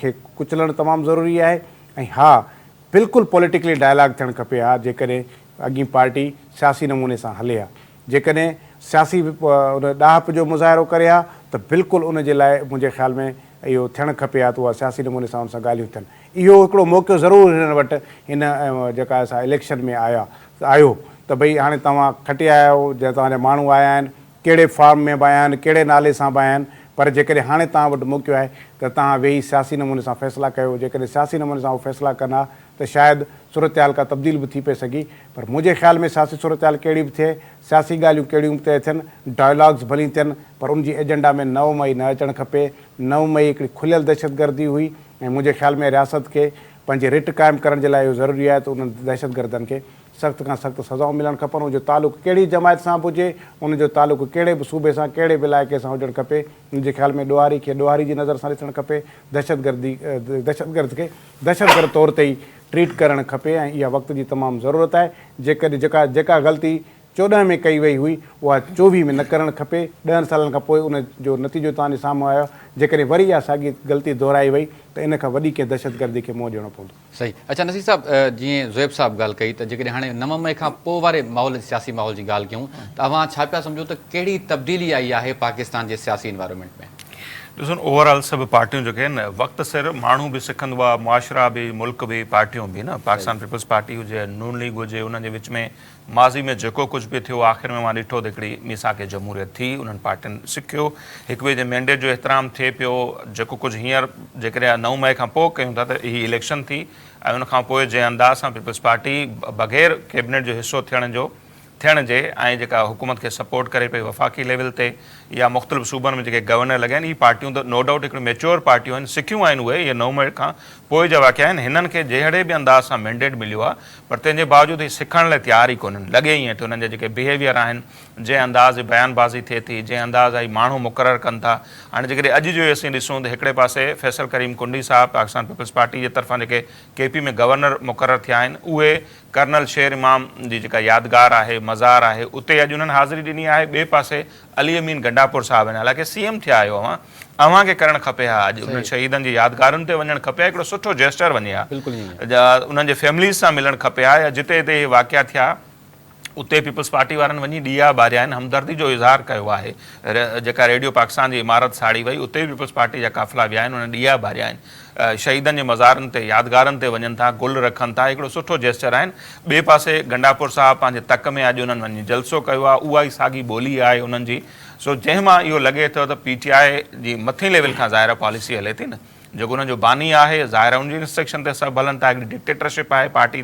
کي ڪچلڻ تمام ضروري آهي ۽ ها بلڪل پوليٽيڪلي ڊائلاگ ٿيڻ کپي ها جيڪڏهن اڳين پارٽي سياسي نموني سان هلي ها جيڪڏهن سياسي ان ڏاهپ جو مظاهرو ڪري ها ته بلڪل ان جي لاء منهنجي خيال ۾ اهو ٿيڻ کپي ها ته اها سياسي نموني سان ان سان ڳالهيون ٿين اهو هڪڙو موقعو ضرور هنن وٽ هن جيڪا آهي سا اليڪشن ۾ آيا آيو ته ڀئي هاڻي توهان کٽي آيا آهيو جا توهان جا ماڻهو آيا آهن ڪهڙي فارم ۾ به آيا آهن ڪهڙي نالي سان به آيا آهن پر جيڪڏهن هاڻي توهان وٽ موقعو آهي ته توهان ويهي سياسي نموني سان فيصلا ڪيو جيڪڏهن سياسي نموني سان هو فيصلا ڪن ها ته ته شايد صورتحال ڪا تبديل به ٿي پئي سگهي پر منهنجي خيال ۾ سياسي صورتحال ڪهڙي به ٿئي، سياسي ڳالهيون ڪهڙيون به طئي ٿين، ڊائلاگز ڀلي ٿين پر ان جي ايجنڊا ۾ نو مئي نه اچڻ کپي. نو مئي هڪڙي کليل دهشتگردي هئي ۽ منهنجي خيال ۾ رياست کي پنهنجي رٽ قائم ڪرڻ جي لاء اهو ضروري آهي ته انهن دهشتگردن کي سخت کان سخت سزائون ملڻ کپن، ان جو تعلق ڪهڙي جماعت سان به هجي، ان جو تعلق ڪهڙي به صوبي سان، ڪهڙي به علائقي سان هجڻ کپي. منهنجي خيال ۾ ڏوهاري کي ڏوهاري جي نظر سان ڏسڻ کپي، دهشتگردي دهشتگرد کي دهشتگرد طور تي ئي ٽريٽ ڪرڻ کپي ۽ اها وقت جي تمام ضرورت آهي. جيڪڏهن جيڪا جيڪا غلطي 14 ۾ ڪئي وئي هئي اها 24 ۾ نه ڪرڻ کپي، ڏهن سالن کان پوء ان جو نتيجو توهان جي سامهون آيو آهي، جيڪڏهن وري اها ساڳي غلطي دهرائي وئي ته ان کان وڏي ڪنهن دهشتگردي کي منهن ڏيڻو پوندو. صحيح اڇا نصير صاحب جيئن زويب صاحب ڳالهه ڪئي ته جيڪڏهن هاڻي 9 مئي کان پوء واري ماحول سياسي ماحول جي ڳالهه ڪيون ته اوهان ڇا پيا سمجهو ته ڪهڙي تبديلي آئي آهي پاڪستان جي سياسي انوائرمينٽ ۾؟ ڏسو نه اوور آل سڀ پارٽيون جيڪي آهن نه وقت سر ماڻهو به سکندو آهي معاشرا به ملڪ به پارٽيون به نه پاڪستان پيپلز پارٽي هجي نون ليگ هجي انهن جي وچ ۾ ماضي ۾ جيڪو ڪجهه به ٿيو آخر ۾ مان ڏٺو ته هڪڙي ميثاق جمهوريت ٿي انهن پارٽين سکيو هڪ ٻئي جي مينڊيٽ جو احترام ٿئي پيو جيڪو ڪجهه هينئر جيڪڏهن 9 مئي کان پوء ڪيون ٿا ته هي اليڪشن ٿي ۽ ان کان پوء جنهن انداز سان پيپلز پارٽي بغير ڪيبنيٽ جو حصو ٿيڻ جو ٿيڻ جي ۽ جيڪا حڪومت کي سپورٽ ڪري پئي وفاقي ليول تي يا مختلف صوبن ۾ جيڪي گورنر لڳا آهن هي پارٽيون ته نو ڊائوٽ هڪڙيون ميچوئر پارٽيون آهن سکيون آهن اهي اهي 9 مئي کان پوء جا واقعا آهن هنن کي جهڙي به انداز سان مينڊيٽ مليو آهي پر تنهن جي باوجود هي سکڻ لاء تيار ئي ڪونهن لڳي ائين ٿو هنن جا جيڪي بيهيويئر آهن جنهن انداز جي بيان بازي ٿئي ٿي جنهن انداز جا هي ماڻهو مقرر ڪن ٿا هاڻي جيڪڏهن اڄ جو اسين ڏسون ته هڪڙي پاسي فيصل ڪريم ڪنڊي صاحب پاڪستان پيپلز پارٽي جي طرفان جيڪي ڪي پي ۾ گورنر مقرر ٿيا آهن اهي ڪرنل شير امام جي جيڪا يادگار آهي، مزار آهي، اتي اڄ انهن حاضري ڏني آهي، ٻئي پاسي علي امين گنڊاپور صاحب آهن، حالانڪه سي ايم ٿيا آهيو اوهان، اوهان کي ڪرڻ کپي ها، اڄ انهن شهيدن جي يادگارن تي وڃڻ کپي ها، هڪڙو سٺو جيسچر وڃي ها، انهن جي فيمليز سان ملڻ کپي ها يا جتي جتي اهي واقعا ٿيا اتي پيپلز پارٽي وارن وڃي ڏيئا ٻاريا آهن، همدردي جو اظهار ڪيو آهي، جيڪا ريڊيو پاڪستان جي عمارت ساڙي وئي اتي به پيپلز پارٽي جا قافلا ويا آهن، انهن ڏيئا ٻاريا آهن. شهيدن جي مزارن تي يادگارن تي وڃن ٿا گل رکن ٿا هڪڙو سٺو جيسچر آهن ٻئي پاسي گنڊاپور صاحب پنهنجي تڪ ۾ اڄ انهن وڃي جلسو ڪيو آهي اها ئي ساڳي ٻولي آهي انهن جي سو جنهن مان اهو لڳي ٿو ته پي ٽي آء جي مٿين ليول کان ظاهر آهي پاليسي هلي ٿي نه جيڪو انهن جو باني آهي ظاهر آهي ان جي انسٽرڪشن تي سڀ هلن ٿا هڪڙي ڊڪٽيٽرشپ آهي پارٽي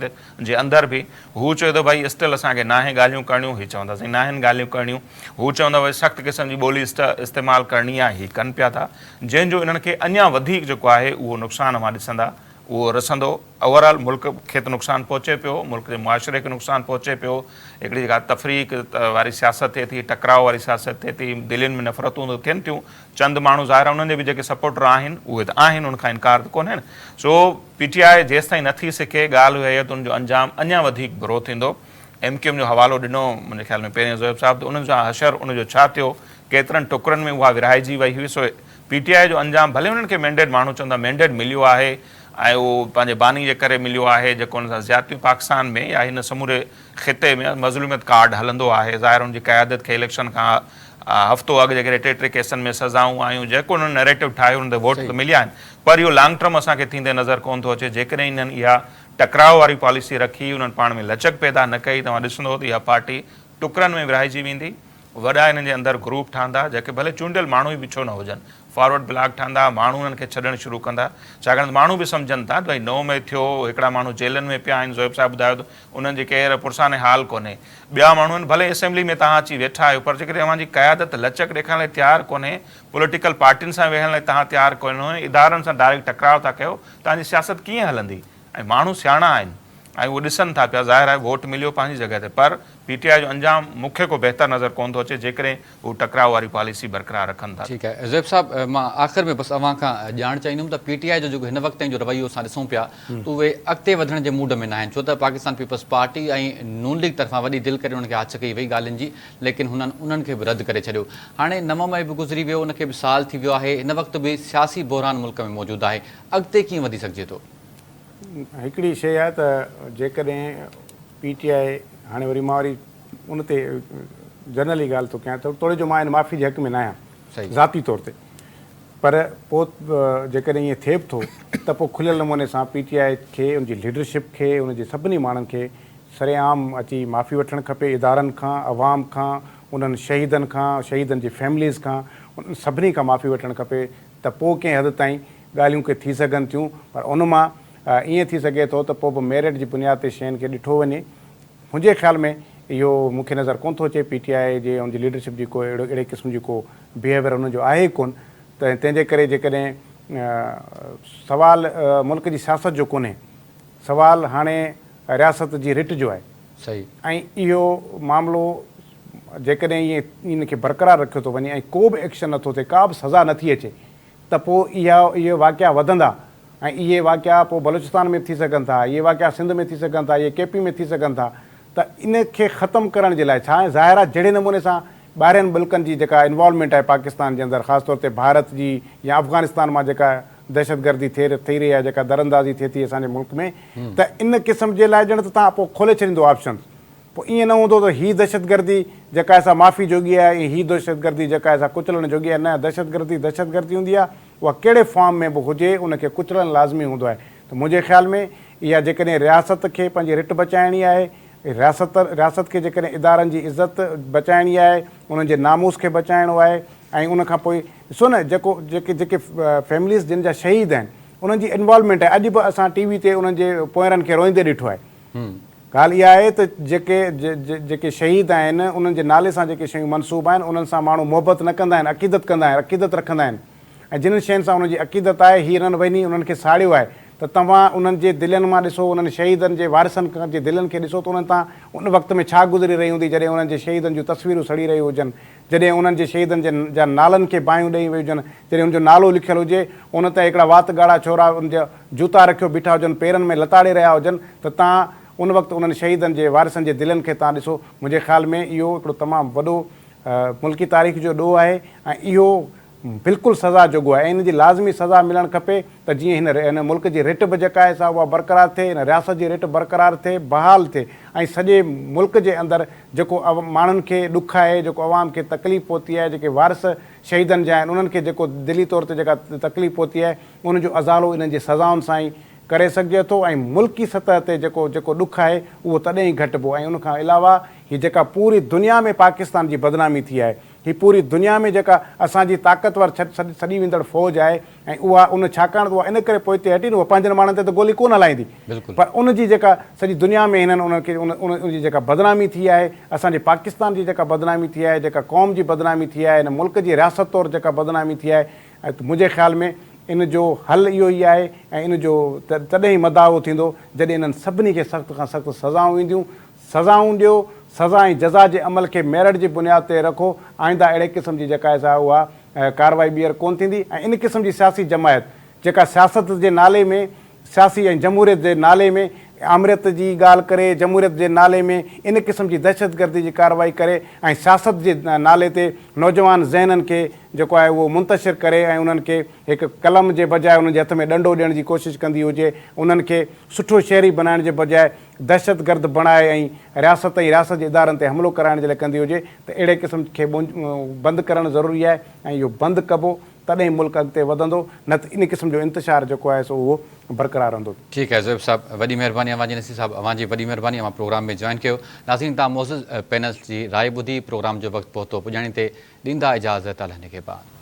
جي اندر به هو چوي ٿو ڀائي اسٽل اسان کي ناهي ڳالهيون ڪرڻيون هي چوندا سائين ناهن ڳالهيون ڪرڻيون هو چوندا ڀائي سخت قسم جي ٻولي استعمال ڪرڻي آهي هي ڪن پيا ٿا جنهن جو انهن کي اڃا وڌيڪ جيڪو آهي اهو نقصان اوهان ڏسندا اهو رسندو اوور آل ملڪ کي ته نقصان پهچي پيو ملڪ جي معاشري کي نقصان پهچي پيو هڪڙي جيڪا تفريق واري سياست ٿئي ٿي ٽڪراء واري سياست ٿئي ٿي دلين ۾ نفرتون ته ٿين ٿيون چند ماڻهو ظاهر آهي انهن جي به جيڪي سپورٽر آهن اهي ته آهن ان کان انڪار ته ڪونهي نه سو پي ٽي آء جيستائين نٿي سکي ڳالهه اها آهي ته ان جو انجام اڃا وڌيڪ برو ٿيندو ايم ڪيو ايم جو حوالو ڏنو منهنجي خيال ۾ پهرين زويب صاحب ته انهن سان حشر ان جو ڇا ٿيو ڪيترن ٽڪرن ۾ اها ورهائجي وئي هئي سو پي ٽي آء جو انجام ڀلي انهن کي مينڊيٽ ماڻهو چوندا مينڊيٽ مليو آهي ۽ اهو پنهنجي باني جي ڪري مليو آهي جيڪو ان سان زيادتيون پاڪستان ۾ يا هن سموري خطي ۾ مظلوميت ڪارڊ هلندو آهي ظاهر ان جي قيادت کي اليڪشن کان هفتو اڳ جيڪڏهن ٽي ٽي ڪيسن ۾ سزائون آيون جيڪو انهن نيريٽو ٺاهيو ان تي ووٽ ته مليا آهن پر اهو لانگ ٽرم اسان کي ٿيندي نظر ڪونه ٿو اچي جيڪڏهن انهن اها ٽڪراء واري پاليسي رکي انهن پاڻ ۾ لچڪ پيدا نه ڪئي توهان ڏسندو ته اها پارٽي ٽڪرن ۾ ورهائجي ويندي وڏا انهن جي اندر گروپ ٺهندا جيڪي ڀلي چونڊيل ماڻهو ئي به ڇو نه هجن فارورڊ بلاڪ ٺهندا ماڻهو انهن کي ڇڏڻ شروع ڪندا ڇاڪاڻ ته ماڻهو به سمجهن ٿا ته ڀئي 9 مئي ٿيو هڪڙا ماڻهو جيلن ۾ پيا آهن زويب صاحب ٻڌايو ته انهن جي ڪير پرسان حال ڪونهي ٻيا ماڻهو آهن ڀلي اسيمبلي ۾ توهان اچي ويٺا آهيو پر جيڪڏهن اوهان جي قيادت لچڪ ڏيکارڻ لاء تيار ڪونهي پوليٽيڪل پارٽين سان ويهڻ لاء توهان تيار ڪونهو ادارن سان ڊائريڪٽ ٽڪراء ٿا ڪيو توهان جي سياست ڪيئن هلندي ۽ ماڻهو سياڻا آهن ۽ اهي ڏسن ٿا پيا ظاهر آهي ووٽ مليو پنهنجي جڳهه تي پر پي ٽي آء جو انجام مون کي ڪو بهتر نظر ڪونه ٿو اچي جيڪڏهن هو ٽڪراء واري پاليسي برقرار رکن ٿا. ٺيڪ آهي زويب صاحب مان آخر ۾ بس اوهان کان ڄاڻ چاهيندم ته پي ٽي آء جو جيڪو هن وقت تائين جو رويو اسان ڏسون پيا ته اهي اڳتي وڌڻ جي موڊ ۾ ناهن ڇو ته پاڪستان پيپلز پارٽي ۽ نون ليگ طرفان وڏي دل ڪري انهن کي آڇ ڪئي وئي ڳالهين جي ليڪن هنن انهن کي به رد ڪري ڇڏيو هاڻي 9 مئي به گذري ويو ان کي به سال ٿي ويو آهي هن وقت به سياسي بحران ملڪ ۾ موجود آهي اڳتي ڪيئن وڌي سگهجي ٿو؟ هڪڙي شيء آهي ته جيڪڏهن پي ٽي آء هاڻي وري مان وري ان تي جنرلي ڳالهه ٿو ڪيان توڙي جو مان ان معافي جي حق ۾ ناهيان ذاتي طور تي پر پوء جيڪڏهن ائين ٿئي به ٿو ته پوء کليل نموني سان پي ٽي آء کي ان جي ليڊرشپ کي ان جي سڀني ماڻهن کي سرعام اچي معافي وٺڻ کپي ادارن کان عوام کان انهن شهيدن کان شهيدن جي فيمليز کان انهن سڀني کان معافي وٺڻ کپي ته پوء ڪنهن حد تائين ڳالهيون ڪي ٿي سگهن ٿيون پر ان مان ائين ٿي سگهي ٿو ته پوء به ميرٽ جي بنياد تي شين کي ڏٺو وڃي. منهنجي خيال ۾ اهو مون کي نظر ڪونه ٿو اچي پي ٽي آء جي ان جي ليڊرشپ جي ڪو اهڙو اهڙي قسم جي ڪو بيهيويئر انهن جو آهي ئي ڪونه ته تنهن جي ڪري جيڪڏهن سوال ملڪ جي سياست جو ڪونهي سوال هاڻي رياست جي رٽ جو آهي صحيح. ۽ اهو معاملو جيڪڏهن ائين ان کي برقرار رکيو ٿو وڃي ۽ ڪو به ايڪشن نٿو ٿئي ڪا به سزا نٿي اچي ته پوء اها اهي واقعا وڌندا ۽ اهي واقعا پوء بلوچستان ۾ به ٿي سگهن ٿا، اهي واقعا سنڌ ۾ ٿي سگهن ٿا، اهي ڪي پي ۾ ٿي سگهن ٿا ته ان کي ختم ڪرڻ جي لاء ڇا ۽ ظاهر آهي جهڙي نموني سان ٻاهرين ملڪن جي جيڪا انوالومينٽ آهي پاڪستان جي اندر خاص طور تي ڀارت جي يا افغانستان مان جيڪا دهشتگردي ٿئي ٿي رهي آهي جيڪا دراندازي ٿئي ٿي اسان جي ملڪ ۾ ته ان قسم جي لاء ڄڻ ته توهان پوء کولي ڇڏيندو آپشنز پوء ائين نه هوندو ته هي دهشتگردي جيڪا آهي سا معافي جوڳي آهي ۽ هي دهشتگردي جيڪا آهي سا ڪچلڻ جوڳي آهي نه دهشتگردي دهشتگردي هوندي آهي اها ڪهڙي فارم ۾ به هجي ان کي ڪچلڻ لازمي هوندو آهي ته منهنجي خيال ۾ اها جيڪڏهن رياست کي پنهنجي رٽ بچائڻي آهي رياست رياست کي جيڪڏهن ادارن جي عزت بچائڻي آهي انهن جي ناموس کي بچائڻو آهي ۽ ان کان پوء ڏسو نه جيڪو جيڪي جيڪي فيمليز جن جا شهيد آهن انهن جي انوالومينٽ آهي اڄ به اسان ٽي وي تي انهن جي پوئرن کي روئيندي ڏٺو آهي ڳالهه اها آهي ته جيڪي جيڪي شهيد آهن انهن جي نالي سان جيڪي شيون منسوب آهن انهن سان ماڻهو محبت نه ڪندا آهن عقيدت ڪندا آهن عقيدت رکندا آهن ۽ جنھن شين سان انهن جي عقيدت آهي هي انهن وڃي انهن کي ساڙيو آهي ته توهان انهن جي دلين مان ڏسو انهن شهيدن جي وارثن جي دلين کي ڏسو ته انهن تان ان وقت ۾ ڇا گذري رهي هوندي جڏهن انهن جي شهيدن جون تصويرون سڙي رهيون هجن جڏهن انهن جي شهيدن جي جا نالن کي باهيون ڏئي ويون هجن، جڏهن ان جو نالو لکيل هجي، ان تي هڪڙا وات ڳاڙها ڇورا ان جا جوتا رکيو بيٺا هجن، پيرن ۾ لتاڙي رهيا هجن ته تان ان وقت انهن شهيدن جي وارثن جي دلين کي تان ڏسو. منهنجي خيال ۾ اهو هڪڙو تمام وڏو ملڪي تاريخ جو ڏوهه آهي ۽ اهو بلڪل سزا جوڳو آهي ۽ ان جي لازمي سزا ملڻ کپي ته جيئن هن هن ملڪ جي رٽ به جيڪا آهي سا اها برقرار ٿئي، هن رياست جي رٽ برقرار ٿئي، بحال ٿئي ۽ سڄي ملڪ جي اندر جيڪو ماڻهن کي ڏک آهي، جيڪو عوام کي تڪليف پهتي آهي، جيڪي وارث شهيدن جا آهن انهن کي جيڪو دلي طور تي جيڪا تڪليف پهتي آهي ان جو ازالو انهن جي سزائن سان ئي ڪري سگهجي ٿو ۽ ملڪي سطح تي جيڪو جيڪو ڏک آهي اهو تڏهن ئي گهٽبو ۽ ان کان علاوه هي جيڪا پوري دنيا ۾ پاڪستان جي بدنامي ٿي آهي هي پوري دنيا ۾ جيڪا اسان جي طاقتور سڏي ويندڙ فوج آهي ۽ اها ان ڇاڪاڻ ته اها ان ڪري پوئتي هٽي نه اها پنهنجن ماڻهن تي ته گولي ڪونه هلائيندي پر ان جي جيڪا سڄي دنيا ۾ هنن انهن کي ان جي جيڪا بدنامي ٿي آهي اسان جي پاڪستان جي جيڪا بدنامي ٿي آهي جيڪا قوم جي بدنامي ٿي آهي هن ملڪ جي رياست طور جيڪا بدنامي ٿي آهي منهنجي خيال ۾ ان جو حل اهو ئي آهي ۽ ان جو تڏهن ئي مداوو ٿيندو جڏهن انهن سڀني کي سخت کان سخت سزائون اينديون سزائون ڏيو، سزا ۽ جزا جي عمل کي ميرٽ جي بنياد تي رکو، آئنده اهڙي قسم جي جيڪا آهي سا اها ڪارروائي ٻيهر ڪونه ٿيندي ۽ ان قسم جي سياسي جماعت جيڪا سياست جي نالي ۾ سياسي ۽ جمهوريت جي نالي ۾ آمريت جي ڳالهه ڪري جمهوريت جي نالي ۾ ان قسم جي دهشتگردي جي ڪارروائي ڪري ۽ سياست جي نالي تي نوجوان ذهنن کي جيڪو آهي اهو منتشر ڪري ۽ انهن کي هڪ قلم جي بجاء انهن جي هٿ ۾ ڏنڊو ڏيڻ جي ڪوشش ڪندي هجي انهن کي سٺو شهري بنائڻ جي بجاء دهشتگرد بڻائي ۽ رياست ۽ رياست جي ادارن تي حملو ڪرائڻ جي لاء ڪندي هجي ته اهڙي قسم کي بند ڪرڻ ضروري آهي ۽ اهو بند ڪبو تڏهن ئي ملڪ اڳتي وڌندو نه ته ان قسم جو انتشار جيڪو آهي سو اهو برقرار رهندو. ٺيڪ آهي زويب صاحب وڏي مهرباني اوهان جي نصير صاحب اوهان جي وڏي مهرباني اوهان پروگرام ۾ جوائن ڪيو ناظرين توهان معزز پينلسٽ جي راء ٻڌي پروگرام جو وقت پهتو پڄاڻي تي ڏيندا اجازت الله نگهبان.